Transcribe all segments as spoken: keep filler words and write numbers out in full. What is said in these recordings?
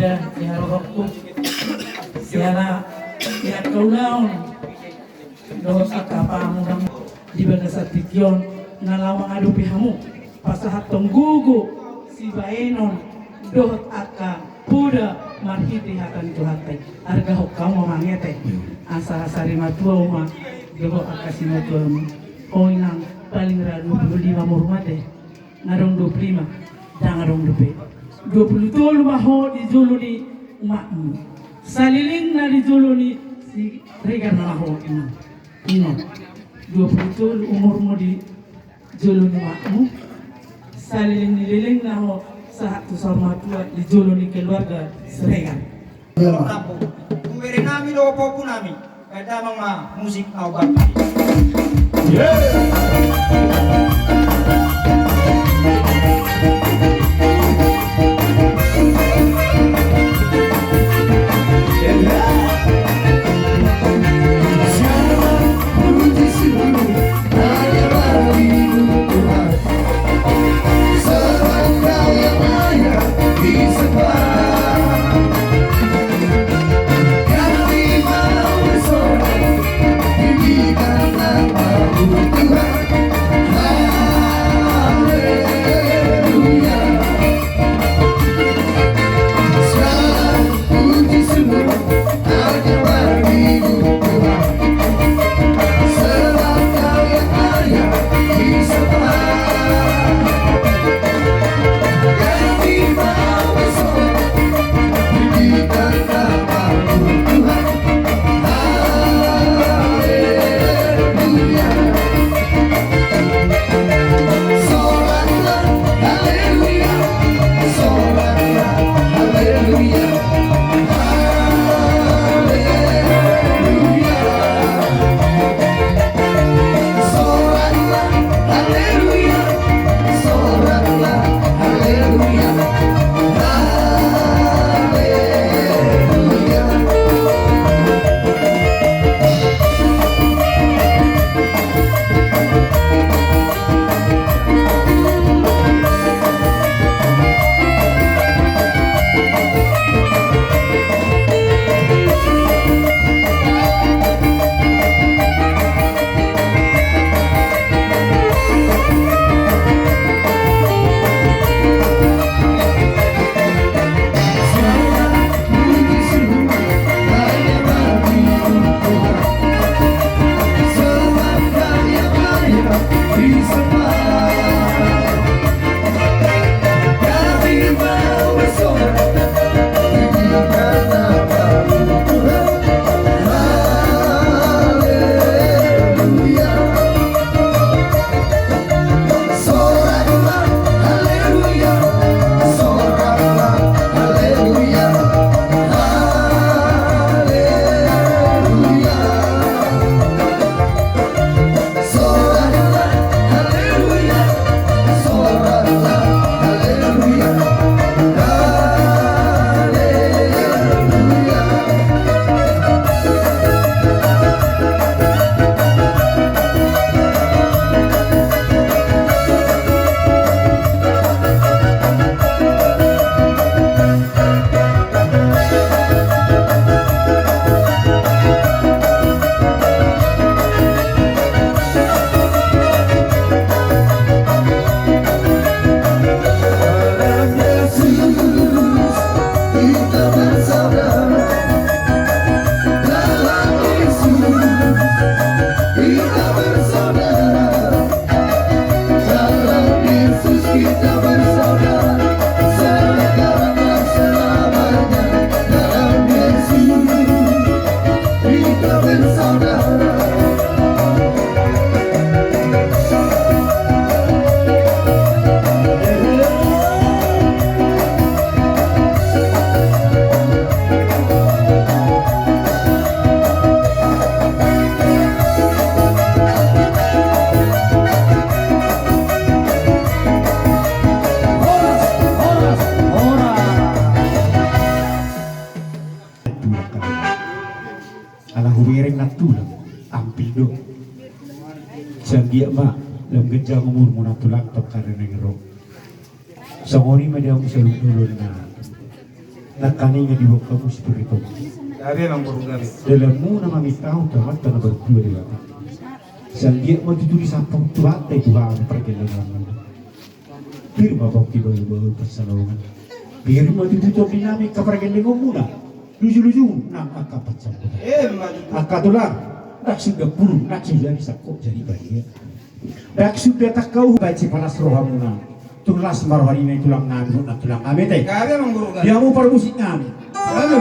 Di harohangku, siala di angka ulaon dohot angka pangulang di bagasan tingki on na laho mangadopi hamu, pasahathon gogo, sibaenon dohot angka poda marhite hata ni Tuhanta i. Arga hongkau ma mangete asa sari matua uma dohot angka simatua uma. Oi nang, paling ra dua puluh lima ma umur mate. Nga dong dua puluh lima, ndang adong dope. Dua puluh tolu ma ho di jolo ni umakmu. Saleleng na di jolo ni Siregar nama ho, ingot. Ingot. Dua puluh tolu umurmu di jolo ni umakmu. Saleleng ni lelengna ho sahat tu saur matua di jolo ni keluarga Siregar. Iya, Pak. Tampuk. Bere nami dohot ompu nami. Baen damang ma musik na umbahen. Ala hubereng na tulang tampil do. Sanggiat ma lam genjang umurmu na tulang tongka reneng ro. Songon i ma di hamu saluhut na Nangkaningan diboan hamu sipir ni Tuhan. Gabe, Amang Boru, gabe. Dalanmuna ma minta ahu tu Amanta na martua Debata. Sai anggiat ma tutu disampur Tuhanta i tu hami pargellengonmuna. Pir ma pongki bahulbahul pansalongan. Pir ma tutu tondinami angka pargellengonmuna. Lujuluju nang angka pansamputan. Ima tutu. Angka tulang, ndang suda purun, ndang suda disangkop jadi badia. Ndang suda tangkas hubaen sipalas rohamuna. Tung las ma roha ni tulangnami, tulangnami ate. Gabe, Amang Boru, gabe. Di hamu parmusiknami. Gabe.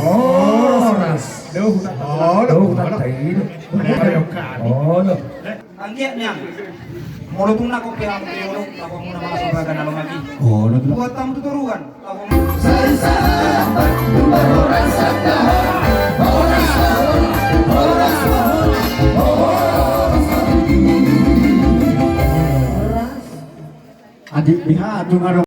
Horas. Horas. Horas. Horas. Anggiat nian. Molo tung nangkok pe hamu pe molo, laho hamuna mangaso baga na lomak i. Olo, olo. Buat hamu tu toruan. Adik, lihat, tung adong.